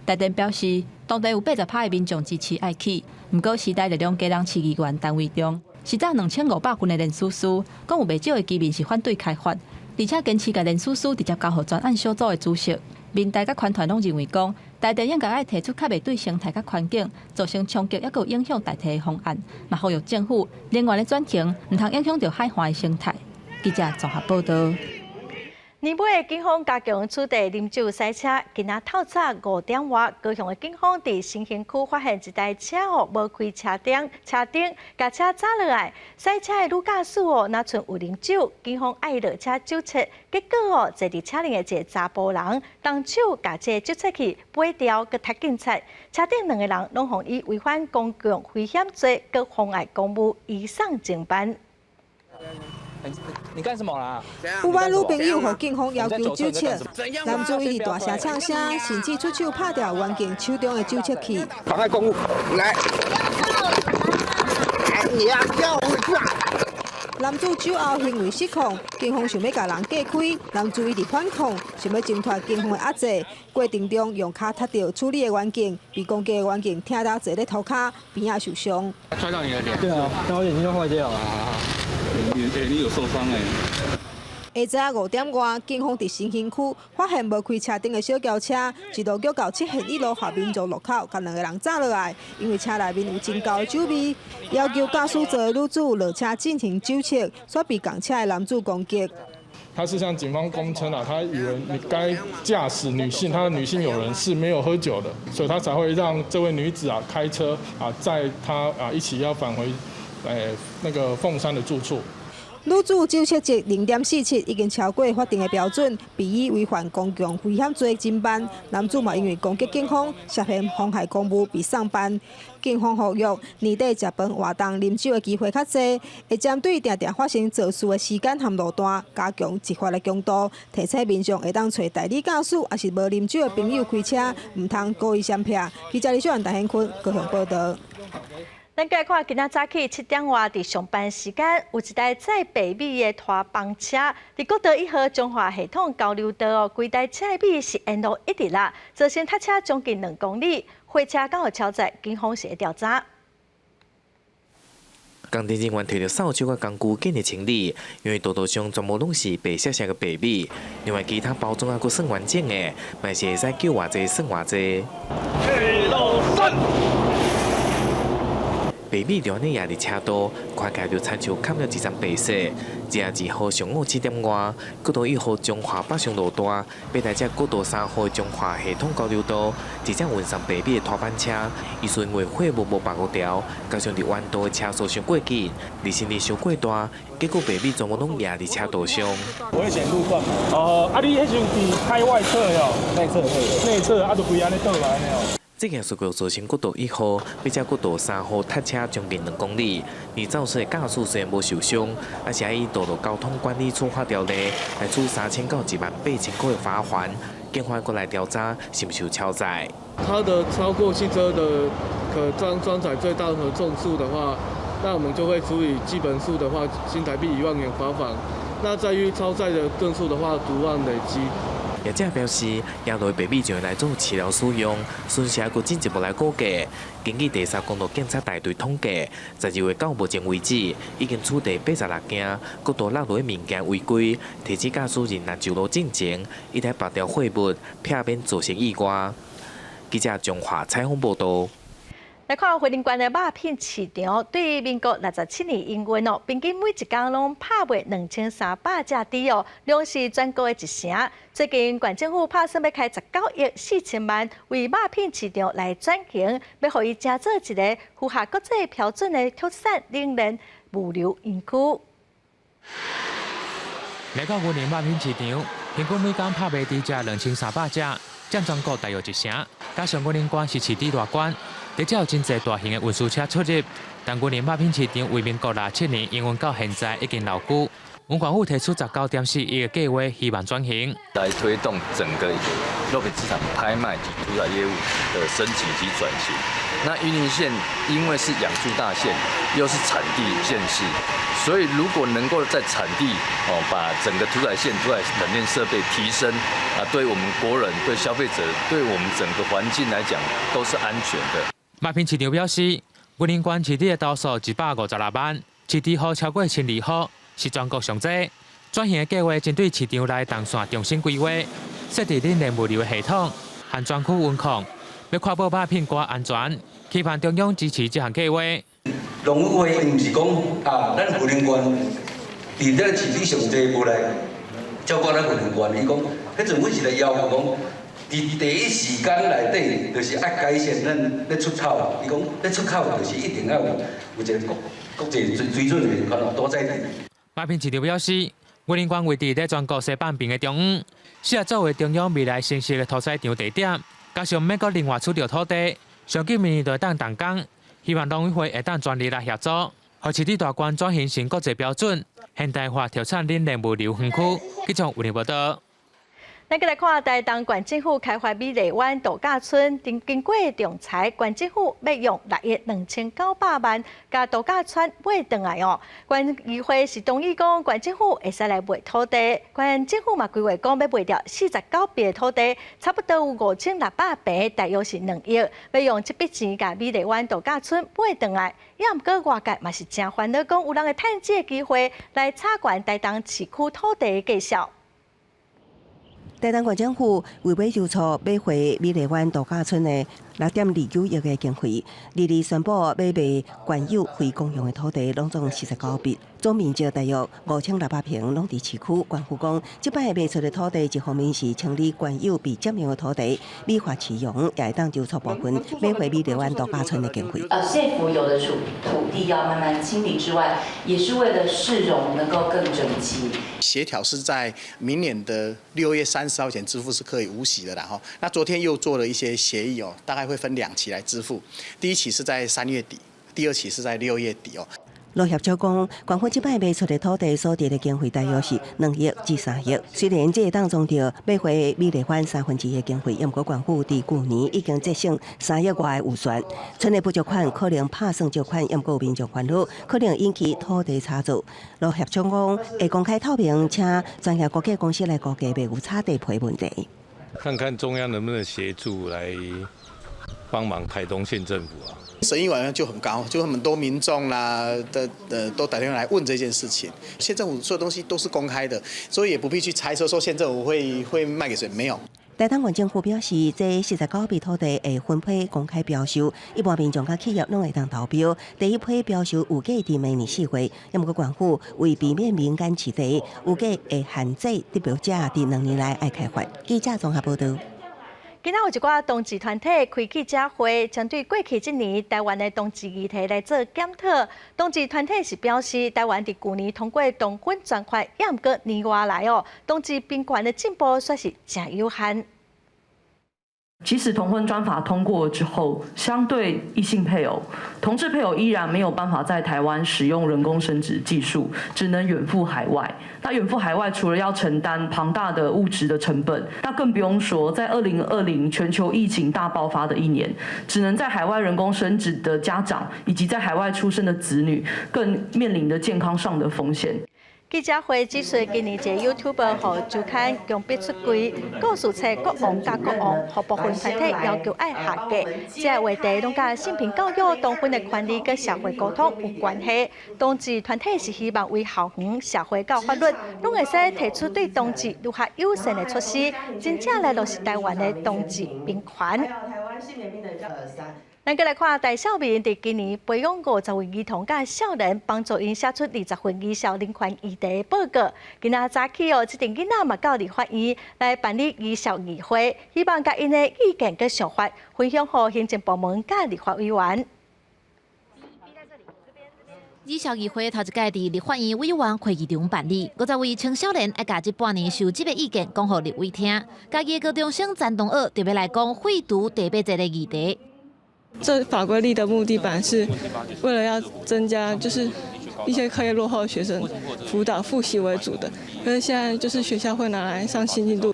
台電表示，當地有80趴的民眾支持愛起，毋過時代力量基隆市議員陳維中，是早2500份的聯署書，講有袂少的居民是反對開發，而且堅持共聯署書直接交予專案小組的主席。民代佮環團攏認為講，台電應該愛提出較袂對生態佮環境造成衝擊，抑閣有影響大體的方案，嘛呼籲政府能源的轉型，毋通影響著海岸的生態。記者綜合報道。年尾的警方加強取締啉酒駛車。今仔透早5點外，高雄的警方佇新興區發現一台車哦，無開車燈，車燈共車砸落來，駛車的女駕駛哦，若像有啉酒，警方愛落車酒測，結果哦，坐佇車裡的一个查埔人，動手共這个酒測器掰掉，閣踢警察，車頂兩个人攏予以違反公共危險罪，閣妨礙公務移送偵辦。你幹什麼啦？有挽女朋友予警方要求酒測，男子伊佇大聲嗆聲，甚至出手拍掉員警手中的酒測器。妨礙公務，來，你要叫我去啊！男子酒後行為失控，警方想欲共人隔開，男子一直反抗，想欲掙脫警方的壓制，過程中用跤踢著處理的員警，被攻擊的員警疼到坐咧塗跤，邊仔受傷。摔到你的臉？對啊，那我眼睛都壞掉了。你有受傷欸。下晝5點外，警方佇新興區發現無開車燈的小轎車，一路叫到七賢一路下民族路口，共兩个人砸落來。因為車內面有真厚的酒味，要求駕駛座的女子落車進行酒測，煞被仝車的男子攻擊。他是向警方供稱啊，他以為你該駕駛女性，他的女性友人是沒有喝酒的，所以他才會讓這位女子啊開車啊載他啊一起要返回那個鳳山的住處。女子酒測值0.47，已經超過法定的標準，被以違反公共危險罪偵辦。男子嘛因為攻擊警方，涉嫌妨害公務被送辦。警方呼籲年底食飯活動啉酒的機會較濟，會針對定定發生肇事的時間和路段，加強執法的強度，提醒民眾會當揣代理駕駛，抑是無啉酒的朋友開車，毋通故意閃避。記者李小雲、陳顯坤高雄報道。咱來看，今仔早起7點外，佇上班時間，有一台載白米的拖房車，佇國道1號彰化系統交流道哦，規台車的米是沿路一直落，造成塞車將近2公里，貨車敢有超載，警方是會調查。工程人員提著掃帚佮工具緊急清理，因為道路上全部攏是白色色的白米，另外其他包裝猶閣算完整的，嘛是會使救偌濟算偌濟。一、二、三。白米就按呢壓佇車道，看起來就親像崁了一層白色。22號上午7點外，國道1號彰化北上路段，欲來接國道3號彰化系統交流道，一隻運送白米的拖板車，伊是因為貨物無縛條，加上佇彎道的車速傷過緊，離心力傷過大，結果白米全部攏壓佇車道上。危險路段。哦，啊，你彼時陣佇開外側喲？內側，內側啊，就規按呢倒來呢哦。這件事故造成國道1號欲接國道3號塞車將近2公里，而肇事的駕駛雖然無受傷，啊是以道路交通管理處罰條例來處3000到18,000塊的罰鍰。警方過來調查是毋是有超載。它的超過汽車的可裝載最大的重數的話，那我們就會處以基本數的話，新台幣1萬元罰款。那在於超載的噸數的話，逐萬累積。業者表示，壓落白米就會來做飼料使用，損失閣進一步來估計。根據第三公路警察大隊統計，12月到目前為止，已經處罰86件國道落落的物件違規，提醒駕駛人若上路進前，一定縛牢貨物，避免造成意外。記者彰化採訪報道。來看雲林縣的肉品市場，對民國67年營運哦，平均每一工攏拍賣2300隻豬哦，量是全國的一成。最近縣政府拍算欲開19億4千萬，為肉品市場來轉型，欲予伊成做一个符合國際標準的畜產冷鏈物流園區。來到雲林肉品市場，平均每工拍賣豬隻2300隻，佔全國大約一成。加上雲林縣是飼豬大縣。佇遮有真濟大型的運輸車出入，但雲林肉品市場為民國67年營運到現在已經老舊。縣政府提出19.4億的計劃，希望轉型，來推動整個肉品市場拍賣及屠宰業務的升級及轉型。那雲林縣因為是養豬大縣，又是產地縣市，所以如果能夠在產地哦把整個屠宰線、屠宰冷鏈設備提升，啊，對我們國人、對消費者、對我們整個環境來講都是安全的。肉品市場表示，雲林縣飼豬的頭數156萬，飼豬戶超過1200戶，是全國上濟。轉型的計劃針對市場內動線重新規劃，設置冷鏈物流的系統和專區溫控，欲確保肉品閣安全，期盼中央支持這項計劃。農委會毋是講啊，咱雲林縣佇這個飼豬上濟無來照顧咱雲林縣，伊講，彼陣阮是來要求講。佇第一時間內底，就是愛改善咱咧出口。伊講咧出口，就是一定要有有一個國國際水準的可能屠宰地。肉品市場表示，雲林縣位佇咧全國西半邊的中央，適合作為中央未來城市的屠宰場地點，加上免閣另外取得土地，上緊明年就會當動工，希望農委會會當全力來協助，予飼豬大縣轉型成國際標準、現代化畜產冷鏈物流園區。記者吳林報道。咱閣來看台東縣政府開發美麗灣度假村，經過仲裁，縣政府欲用6億2900萬，共度假村買轉來哦。縣議會是同意講，縣政府會使來賣土地，縣政府嘛規劃講欲賣掉49坪的土地，差不多有5600坪，大約是2億，欲用這筆錢共美麗灣度假村買轉來。也毋過外界嘛是誠煩惱，講有人會趁這个機會來炒懸台東市區土地的價數。台東縣政府為欲籌措買回美麗灣度假村的6.29億的經費，日日宣布欲賣縣有非公用的土地，攏總49筆，總面積大約5600坪，攏佇市區。縣府講，這擺賣出的土地，一方面是清理原有被佔用的土地，美化市容，也會當籌措部分買回美麗灣度假村的經費。縣府有的土地要慢慢清理之外，也是為了市容能夠更整齊。協調是在明年的6月30號前支付是可以無息的啦，哈。那昨天又做了一些協議哦，大概會分兩期來支付，第一期是在3月底，第二期是在6月底哦。羅協超講，縣府這擺賣出的土地所得的經費大約是2億至3億。雖然這會當裝著買回美麗灣1/3的經費，毋過縣府佇舊年已經節省3億外的預算。賰的補助款可能拍算借款，毋過民眾煩惱，可能引起土地炒作。羅協超講，會公開透明，請專業估價公司來估價，袂有炒地皮問題。看看中央能不能協助來幫忙台東縣政府啊？審議委員就很高，就很多民眾啦的都打電話來問這件事情。縣政府所有東西都是公開的，所以也不必去猜測說縣政府會賣給誰，沒有。台東縣政府表示，這49筆土地會分批公開標售，一般民眾佮企業攏會當投標。第一批標售預計佇明年4月，毋過縣府為避免敏感市地，預計會限制得標者佇2年內愛開發。記者綜合報導。今仔有一寡同志團體開記者會，針對過去這年台灣的同志議題來做檢討。同志團體是表示，台灣佇舊年通過同婚專法，也毋過年外來哦，同志平權的進步煞是誠有限。即使同婚專法通過之後，相對異性配偶、同志配偶依然沒有辦法在台灣使用人工生殖技術，只能遠赴海外。那遠赴海外，除了要承擔龐大的物質的成本，那更不用說在2020全球疫情大爆發的一年，只能在海外人工生殖的家長以及在海外出生的子女，更面臨的健康上的風險。記者會指出，今年一個 YouTuber 予周刊強迫出櫃，故事冊國王佮國王，予部分團體要求愛下架。這個話題攏佮性平教育、同婚的權利佮社會溝通有關係。同志團體是希望為校園、社會佮法律，攏會使提出對同志如何友善的措施，真正來落實台灣的同志平權。咱閣來看台少民佇今年培養50位兒童佮少年，幫助𪜶寫出20份兒少人權議題的報告。今仔早起哦，這陣囡仔嘛到立法院來辦理兒少議會，希望共𪜶的意見佮想法分享予行政部門佮立法委員。兒少議會頭一擺佇立法院委員會議場辦理，50位青少年愛共這半年收集的意見講予立委聽。家己的高中生詹東學特別來講廢除第八節的議題。這法規立的目的本來是為了要增加，就是一些課業落後的學生輔導複習為主的，可是現在就是學校會拿來上新進度。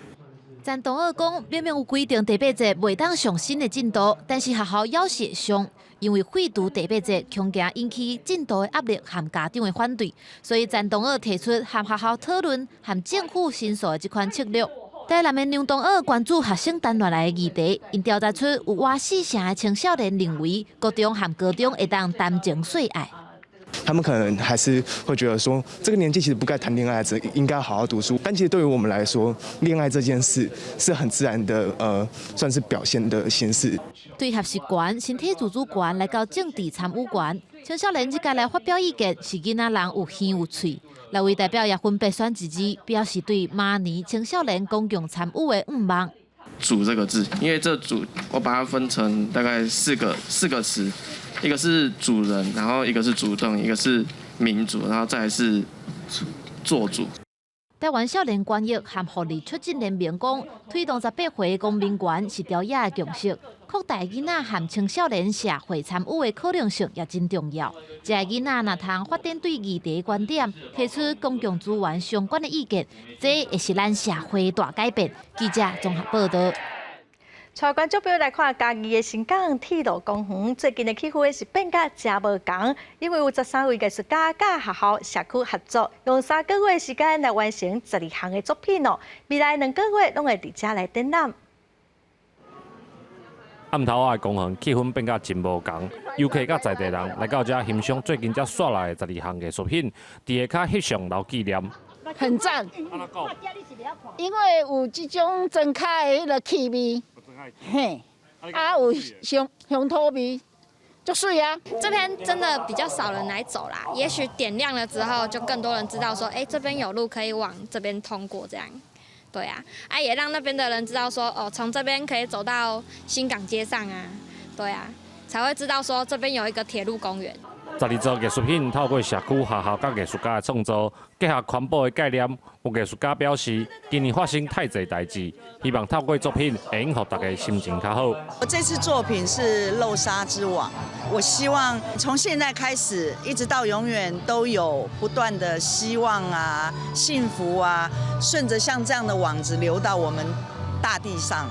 詹東學講，明明有規定第八節袂當上新的進度，但是學校猶是會上，因為廢除第八節，恐驚引起進度的壓力和家長的反對，所以詹東學提出和學校討論和政府申訴的這款策略。台南的梁東學關注學生談戀愛的議題，𪜶調查出有倚四成的青少年認為國中和高中會當談情說愛。他們可能還是會覺得說，這個年紀其實不該談戀愛，只應該好好讀書。但其實對於我們來說，戀愛這件事是很自然的，算是表現的形式。對學習權、身體自主權來到政治參與權，青少年這屆來發表意見，是囡仔人有耳有喙。六位代表也分別選一字，表示對明年青少年公共參與的願望。主這個字，因為這主我把它分成大概四個詞，一個是主人，然後一個是主動，一個是民主，然後再來是做主。台灣少年權益和福利促進聯盟講，推動18歲公民權是朝野的共識，擴大囡仔和青少年社會參與的可能性也真重要。這个囡仔若通發展對議題觀點，提出公共資源相關的意見，這會是咱社會大改變。記者綜合報導。帶觀眾朋友來看嘉義的新港鐵路公園，最近的氣氛是變甲誠無仝，因為有13位藝術家佮學校、社區合作，用3個月時間來完成12項的作品哦。未來2個月攏會佇遮來展覽。暗頭仔的公園氣氛變甲真無仝，遊客佮在地人來到遮欣賞最近才煞來的12項藝術品，佇下跤翕相留紀念。很讚，因為有這種莊跤的彼個氣味。嘿，啊有鄉土味，足媠啊！這邊真的比較少人來走啦，也許點亮了之後，就更多人知道說，欸，這邊有路可以往這邊通過，這樣，對啊，啊也讓那邊的人知道說，哦，從這邊可以走到新港街上啊，對啊，才會知道說這邊有一個鐵路公園。 12座藝術品透過社區、學校佮藝術家的創作，結合環保的概念。有藝術家表示，今年發生太濟代誌，希望透過作品會用予大家心情較好。我這次作品是漏沙之網，我希望從現在開始，一直到永遠都有不斷的希望啊、幸福啊，順着像這樣的網子流到我們大地上。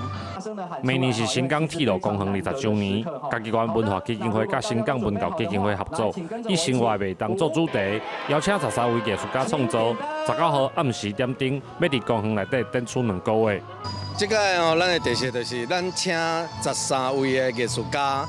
明年是新港鐵路公園20週年，嘉義縣文化基金會佮新港文教基金會合作，以生活袂當做主題，邀請13位藝術家創作。19號暗時點燈，欲佇公園內底展出2個月。這個哦，咱的特色就是咱請13位的藝術家，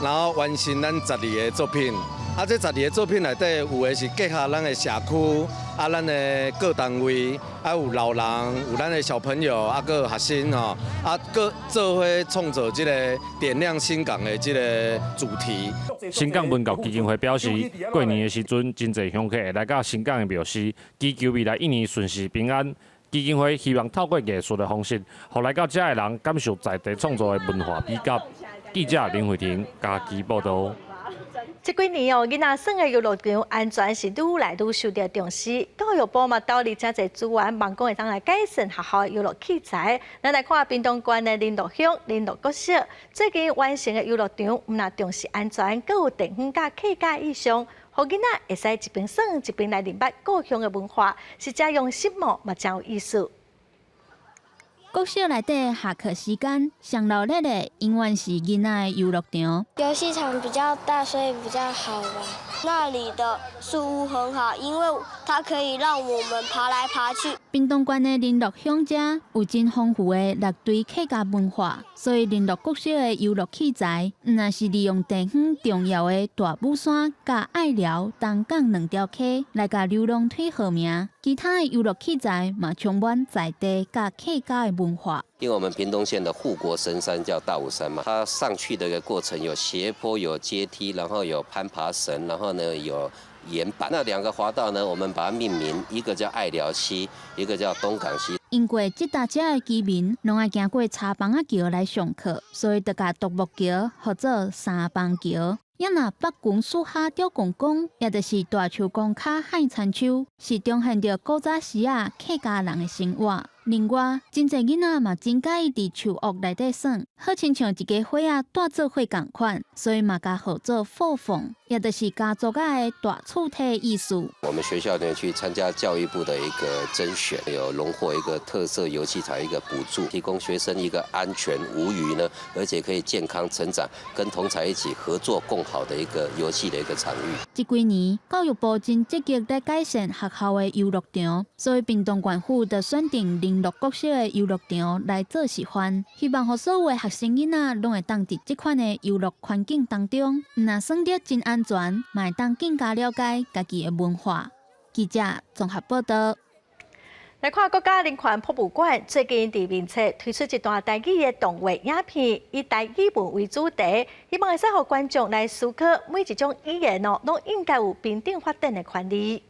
然後完成咱十二个作品。啊，這十二个作品內底有的是結合咱的社區，啊，咱的各單位，啊，有老人，有咱的小朋友，啊，閣有學生吼，啊，閣做伙創造這個點亮新港的這個主題。新港文教基金會表示，過年的時陣，真濟鄉客會來到新港的廟寺，祈求未來一年順遂平安。基金會希望透過藝術的方式，予來到遮的人感受在地創造的文化美感。記者林慧婷嘉義報導。這幾年哦，囡仔耍的遊樂場安全是愈來愈受著重視。教育部嘛投入誠濟資源，望講會當來改善學校的遊樂器材。咱來看屏東縣的麟洛鄉麟洛國小，最近完成的遊樂場，毋但重視安全，閣有地方佮客家意象，予囡仔會使一邊耍一邊來認捌故鄉的文化，是誠用心哦，嘛誠有意思。國小內底下課時間，上鬧熱的永遠是囡仔的遊樂場。遊戲場比較大，所以比較好玩。那裡的樹屋很好，因為它可以讓我們爬來爬去。屏東縣的麟洛鄉遮有真豐富的六堆客家文化，所以麟洛國小的遊樂器材，毋但是利用地方重要的大武山佮隘寮、東港兩條溪來共流浪腿號名，其他的遊樂器材嘛充滿在地佮客家的文化。因為我們屏東縣的護國神山叫大武山嘛，它上去的一個過程有斜坡、有階梯，然後有攀爬繩，然後呢有岩板。那兩個滑道呢，我們把它命名，一個叫隘寮溪，一個叫東港溪。因過這搭遮的居民攏愛經過柴房仔橋來上課，所以就共獨木橋號做三枋橋。也若北宮樹下吊公公，也就是大樹公跤海田手，是彰顯著古早時仔客家人的生活。另外，真濟囡仔嘛真佮意佇樹屋內底耍，好親像一家伙仔蹛做伙仝款，所以嘛共號做火鳳，也就是家族仔的大厝體的意思。我們學校呢去參加教育部的一個甄選，有榮獲一個特色遊戲場一個補助，提供學生一個安全無虞呢，而且可以健康成長，跟同儕一起合作共好的一個遊戲的一個場域。這幾年教育部真積極咧改善學校的遊樂場，所以屏東縣府就選定麟洛國小的遊樂場來做示範，希望予所有的學生囡仔攏會當佇這款的遊樂環境當中，毋但耍得真安全，嘛會當更加了解家己的文化。記者綜合報導。來看國家人權博物館最近佇面冊推出一段台語的動畫影片，以台語文為主題，希望會使予觀眾來思考每一種語言哦，攏應該有平等發展的權利。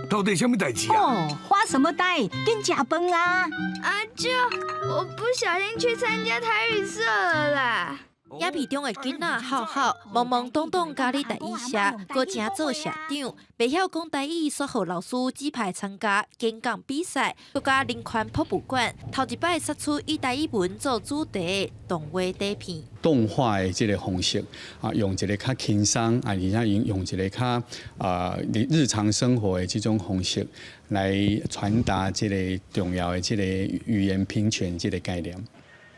到底啥物代誌啊？哦，發什麼呆？緊食飯啊！阿舅，我不小心去參加台語社了啦。影片中的囡仔浩浩，懵懵懂懂佮意台語社，閣成做社長，袂曉講台語，煞予老師指派參加演講比賽。國家人權博物館頭一擺釋出以台語文做主題的動畫短片。動畫的這個方式啊，用一個較輕鬆啊，而且用一個較啊日常生活的這種方式來傳達這個重要的這個語言平權這個概念。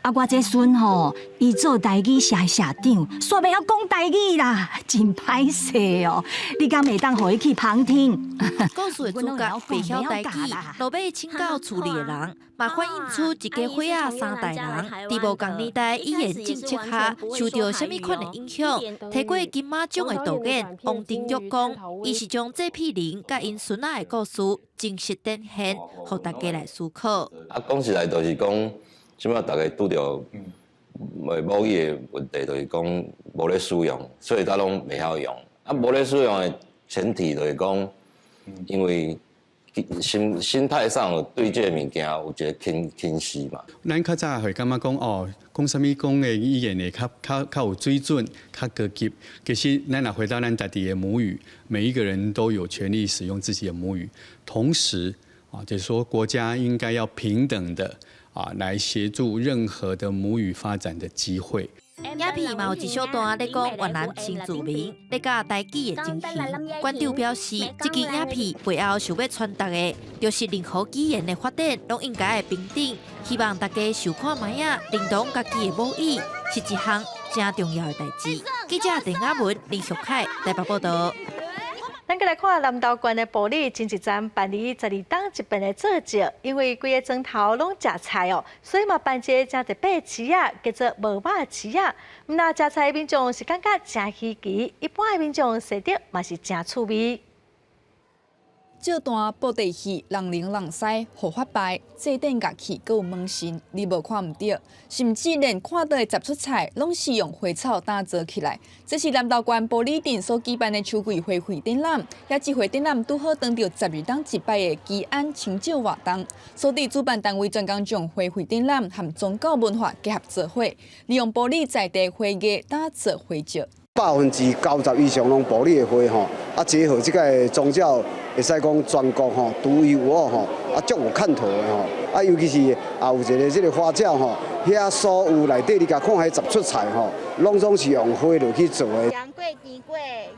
啊，我這孫吼，伊做台語社社長，煞袂曉講台語啦，真歹勢哦。你敢會當予伊去旁聽？故事的主角袂曉台語，落尾請教厝裡的人，嘛反映出一家伙仔三代人，佇無仝年代語言政策下受著啥物款的影響。提過金馬獎的導演王庭玉講，伊是將這批人佮𪜶孫仔的故事真實展現，予大家來思考。啊，講實在就是講。這擺逐家拄著母語的問題就是講無咧使用，所以他攏袂曉用。啊，無咧使用的前提就是講，因為心態上對這個物件有一個輕視嘛。咱較早會感覺講哦，講啥物講的語言會較有水準、較高級。其實，咱若回到咱家己的母語，每一個人都有權利使用自己的母語。同時，啊，就是說國家應該要平等的啊，來協助任何的母語發展的機會。影片嘛有一小段咧講越南新住民咧教台語的情形。館長表示，這支影片背後想欲傳達的，就是任何語言的發展攏應該會平等。希望大家想看覓仔，認同家己的母語是一項誠重要的代誌。記者鄧雅文、林淑凱台北報導。咱閣來看南投縣的埔里前一站辦理12冬一遍的做醮，因為規个莊頭攏食菜哦，所以嘛辦一个誠特別的市仔，叫做無肉市仔。毋但食菜的民眾是感覺誠稀奇，一般的民眾食著嘛是誠趣味。這段布袋戲，人靈人西，護法牌、祭典樂器，閣有門神，你無看毋著，甚至連看到的十出菜，攏是用花草打造起來。這是南投縣埔里鎮所舉辦的秋季花卉展覽，也這回展覽拄好當著12冬一擺的祈安清醮活動，所以主辦單位專工將花卉展覽和宗教文化結合做伙，利用埔里在地花藝打造花石。 90%以上攏埔里的花吼，啊結合這个宗教，會使講全國吼獨一無二吼，啊足有看頭的吼，啊尤其是也有一个這个花轎吼，遐所有內底你共看彼十出菜吼，攏總是用花落去做的。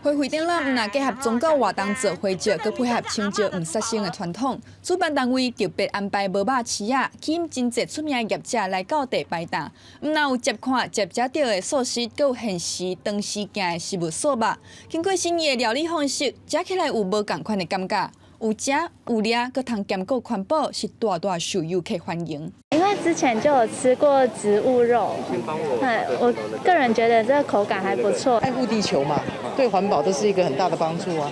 花卉展覽毋但結合宗教活動做花石，閣配合清醮毋殺生的傳統。主辦單位特別安排無肉市仔，吸引真濟出名的業者來到地擺檔。毋但有接看接食著的素食，閣有限時長時間的食物素肉。經過新意的料理方式，食起來有無仝款的感覺。有食有掠，閣通兼顧環保，是大大受遊客歡迎。因為之前就有吃過植物肉，我個人覺得這個口感還不錯。愛護地球嘛，對環保都是一個很大的幫助啊！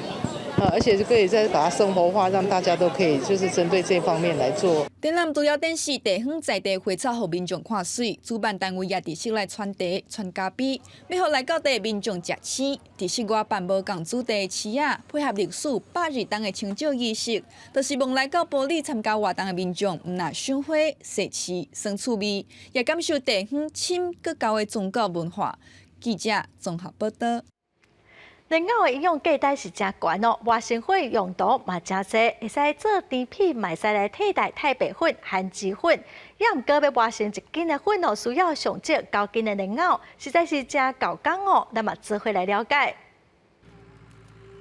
而且就可以再把它生活化，讓大家都可以就是針對這方面來做。展覽除了展示地方在地花草，予民眾看媠，主辦單位也佇室內傳茶、傳咖啡，欲予來到地民眾食青。佇室外辦無仝主題市仔，配合歷史102冬的清醮儀式，就是望來到埔里參加活動的民眾，毋但賞花、踅市、耍趣味，也感受地方深閣厚的宗教文化。記者綜合報導。蓮藕的營養價值是誠懸哦，磨成粉用途嘛誠濟，會使做甜品，嘛會使來替代太白粉、番薯粉。也毋過欲磨成一斤的粉哦，需要上少9斤的蓮藕，實在是誠猴工哦。咱嘛做伙來了解。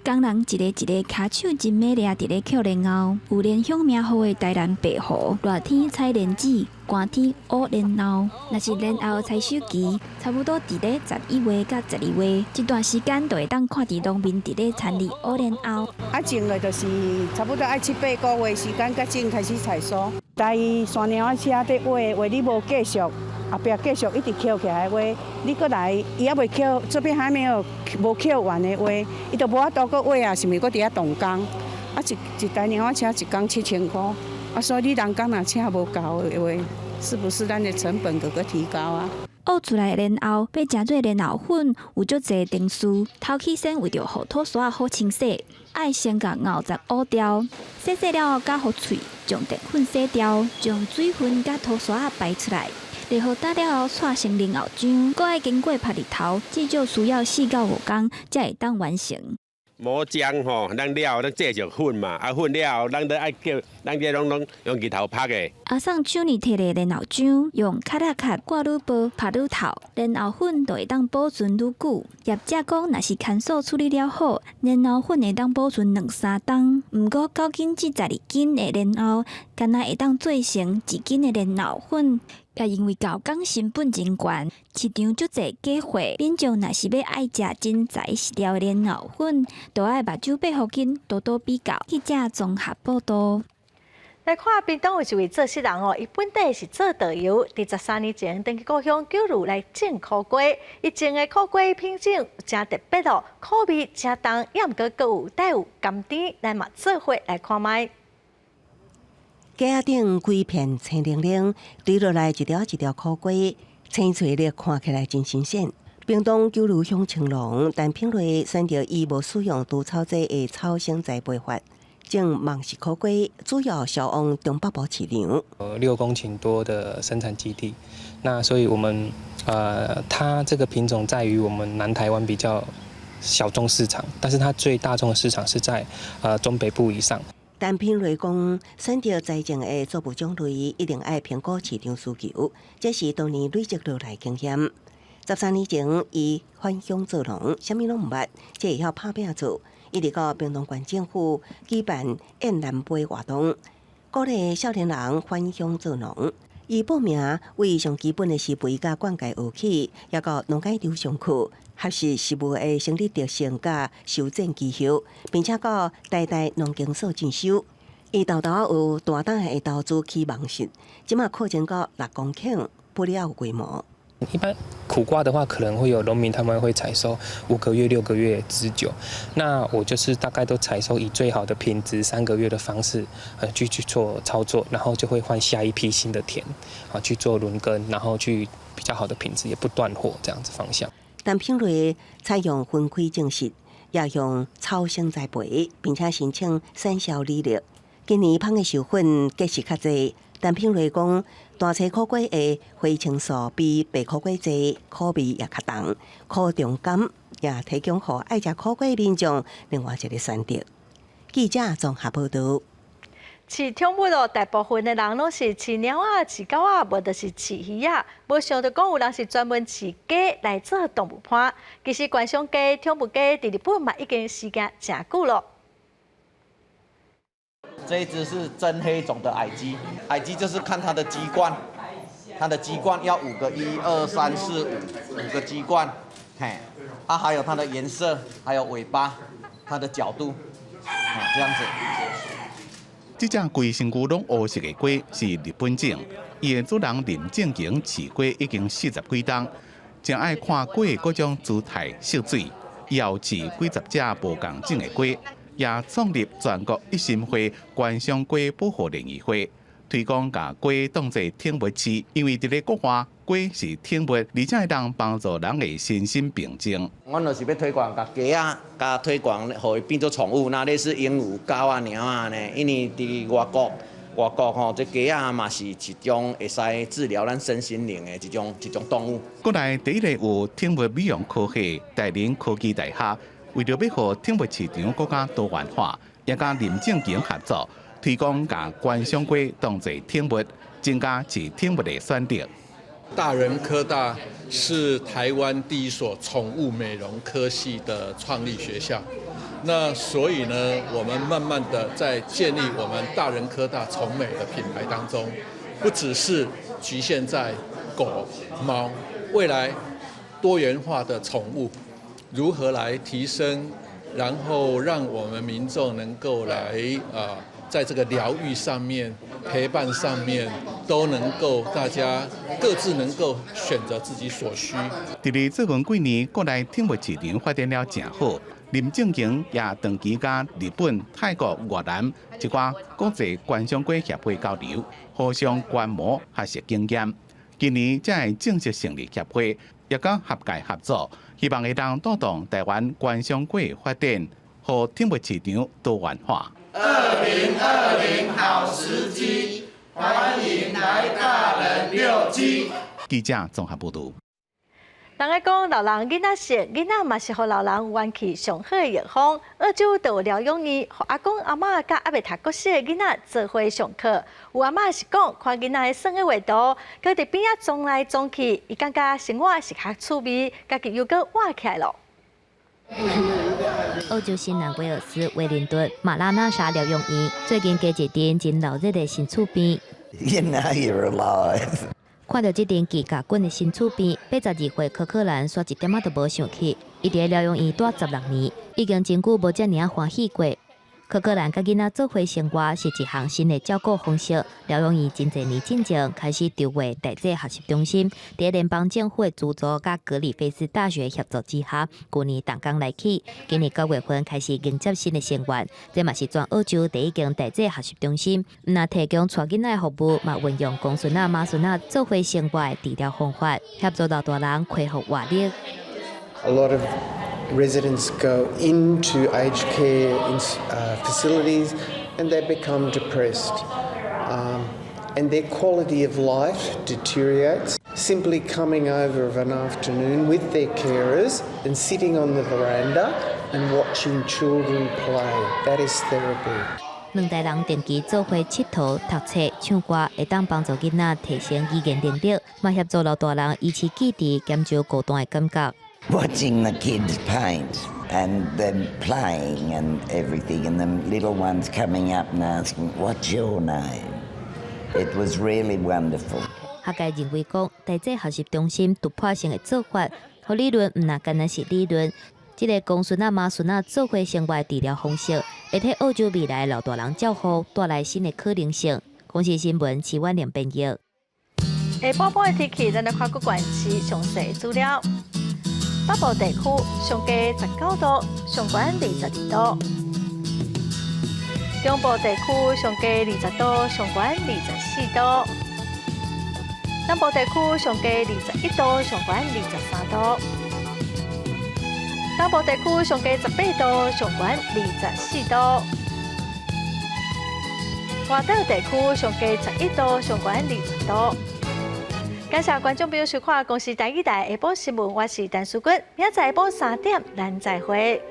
工人一個一个跤手真猛掠佇咧抾蓮藕，有蓮鄉名號的台南白湖，熱天採蓮子，寒天挖蓮藕。若是蓮藕採收期，差不多佇咧11月佮12月，這段時間就會當看著農民佇咧田裡挖蓮藕。啊，種的就是差不多愛七八個月時間，才種開始採收。台山貓仔車佇挖的話，你無繼續，後壁繼續一直抾起來的話，你閣來，伊猶未抾，這邊還沒有無抾完的話，伊就無法度閣挖啊，是毋是閣佇遐動工？啊，一台貓仔車一工7000箍，啊，所以你人工若請無夠的話，是不是咱的成本閣閣提高啊？挖出來的蓮藕欲成做蓮藕粉，有足濟程序。頭起先為著予土沙好清洗，愛先共藕雜挖掉，洗洗了後佮予喙，將澱粉洗掉，將水分佮土沙排出來，然後打了後搓成蓮藕漿，閣愛經過曝日頭，至少需要4到5工才會當完成。磨漿吼，咱了後咱製成粉嘛，啊粉了後，咱都愛叫，咱這攏用日頭曝的。阿送手呢提的蓮藕漿，用卡仔卡掛愈薄，曝愈透，蓮藕粉就會當保存愈久。業者講，若是乾燥處理了好，蓮藕粉會當保存兩三冬。毋過9斤至12斤的蓮藕，敢若會當做成1斤的蓮藕粉。也因為猴工成本真懸，市場足濟假貨，民眾若是欲愛食真材實料的蓮藕粉，就愛目睭閉予緊，多多比較。記者綜合報導。來看屏東有一位做穡人哦，伊本底是做導遊，佇13年前轉去故鄉九如來種苦瓜，伊種的苦瓜品種誠特別哦，苦味誠重，也毋過閣有帶有甘甜，咱嘛做伙來看覓。架仔頂規片青靈靈，堆落來一條一條苦瓜，青翠綠看起來真新鮮。屏東九如鄉青龍，陳品瑞選擇以無使用除草劑的草生栽培法，種網實苦瓜，主要銷往中北部市場。 6公頃多的生產基地，那所以我們，它這個品種在於我們南台灣比較小眾市場，但是它最大眾的市場是在中北部以上。陳品瑞講，選擇栽種的作物種類，一定愛評估市場需求，這是多年累積落來經驗。13年前，伊返鄉做農，啥物攏毋捌，只會曉拍拚做。一直到屏東縣政府舉辦燕南杯活動，鼓勵少年人返鄉做農。伊報名為上基本的施肥佮灌溉學起，也到農改場上課，學習食物的生理特性佮修剪技巧，並且到台大農經所進修。伊沓沓有大膽的投資起網室，這馬擴展到6公頃，不了有規模。一般苦瓜的話，可能會有農民他們會採收5個月、6個月之久。那我就是大概都採收以最好的品質3個月的方式，去做操作，然後就會換下一批新的田，啊去做輪耕，然後去比較好的品質，也不斷貨這樣子方向。陳品瑞採用分開種植，也用草生栽培，並且申請產銷履歷。今年蜂的授粉結實較濟。陳品瑞講，大青苦瓜的花青素比白苦瓜濟，苦味也較重，苦中甘，也提供予愛食苦瓜民眾另外一個選擇。記者綜合報導。飼寵物咯，大部分的人攏是飼貓仔、飼狗仔，無就是飼魚仔。無想著講有人是專門飼雞來做動物伴。其實觀賞雞、寵物雞佇日本嘛已經時間誠久咯。這一隻是真黑種的矮雞，矮雞就是看它的雞冠，它的雞冠要五個，一二三四五，五個雞冠，嘿，啊，還有它的顏色，還有尾巴，它的角度，啊，這樣子。這隻規身軀攏烏色的雞是日本種，伊的主人林正景飼雞已經40幾冬，真愛看雞的各種姿態、色水，伊有飼幾十隻無仝種的雞。也創立全國一心會觀賞雞保護聯誼會，推廣共雞當做寵物飼，因為佇咧國外，雞是寵物，而且會當幫助人的身心平靜。阮就是欲推廣共雞仔，共推廣，予伊變做寵物，那類似鸚鵡、狗仔、貓仔呢？因為佇外國，外國吼，這雞仔嘛是一種會使治療咱身心靈的一種動物。國內第一個有寵物美容科系，大林科技大學。為著欲予寵物市場閣較多元化，也佮林正景合作，推廣共觀賞雞當做寵物，增加飼寵物的選擇。大仁科大是台灣第一所寵物美容科系的創立學校，那所以呢，我們慢慢的在建立我們大仁科大寵美的品牌當中，不只是局限在狗貓，未來多元化的寵物。如何來提升，然後讓我們民眾能夠來啊，在這個療癒上面、陪伴上面，都能夠大家各自能夠選擇自己所需。佇咧最近幾年，國內寵物市場發展了誠好，林正景也長期佮日本、泰國、越南一寡國際觀賞雞協會交流，互相觀摩學習經驗。今年才會正式成立協會，也佮學界合作。希望會當帶動台灣觀賞雞發展，予寵物市場多元化。2020好時機，歡迎來大仁遛雞。記者綜合報導。人愛講老人囡仔識，囡仔嘛是予老人玩去上好的藥方。澳洲就有療養院，予阿公阿嬤佮猶未讀國小的囡仔做伙上課。有阿嬤是講，看囡仔耍的畫圖，閣佇邊仔撞來撞去，伊感覺生活是較趣味，家己又閣活起來囉。澳洲新南威爾斯威靈頓馬拉納沙療養院最近加一間真鬧熱的新厝邊。 Now you're alive. 看著這間機甲滾的新厝邊，82歲柯克蘭煞一點仔都無生氣。伊佇療養院蹛16年，已經真久無遮爾仔歡喜過。柯克蘭佮囡仔做伙生活是一項新的照顧方式。療養院真濟年進前開始籌劃大濟學習中心，佇聯邦政府的資助佮格里菲斯大學協助之下，舊年動工來起，今年9月份開始迎接新的成員。這嘛是全澳洲第一間大濟學習中心，毋但提供帶囡仔的服務，嘛運用公孫仔、媽孫仔做伙生活的治療方法，協助老大人恢復活力。 A lot of residents go into aged care facilities and they become depressed and their quality of life deteriorates. Simply coming over of an afternoon with their carers and sitting on the veranda and watching children play, that is therapy. 兩代人定期做伙𨑨迌、讀冊、唱歌，會當幫助囡仔提升語言能力，嘛協助老大人維持記憶，減少孤單的感覺。 Watching the kids paint and them playing and everything, and the little ones coming up and asking, "What's your name?" It was really wonderful. 學界認為講，大濟學習中心突破性的做法，予理論毋但干焦是理論。這个公孫仔媽孫仔做伙生活的治療方式，會替澳洲未來老大人照護帶來新的可能性。公視新聞，徐婉玲編譯。下晡晡的天氣，咱來看各縣市詳細資料。北部地區上低19度，上懸22度；中部地區上低20度，上懸24度；南部地區上低21度，上懸23度；東部地區上低18度，上懸24度；外島地區上低11度，上懸20度。感謝觀眾朋友收看《公視台語台》下晡新聞，我是陳淑君，明仔載下晡3點，咱再會。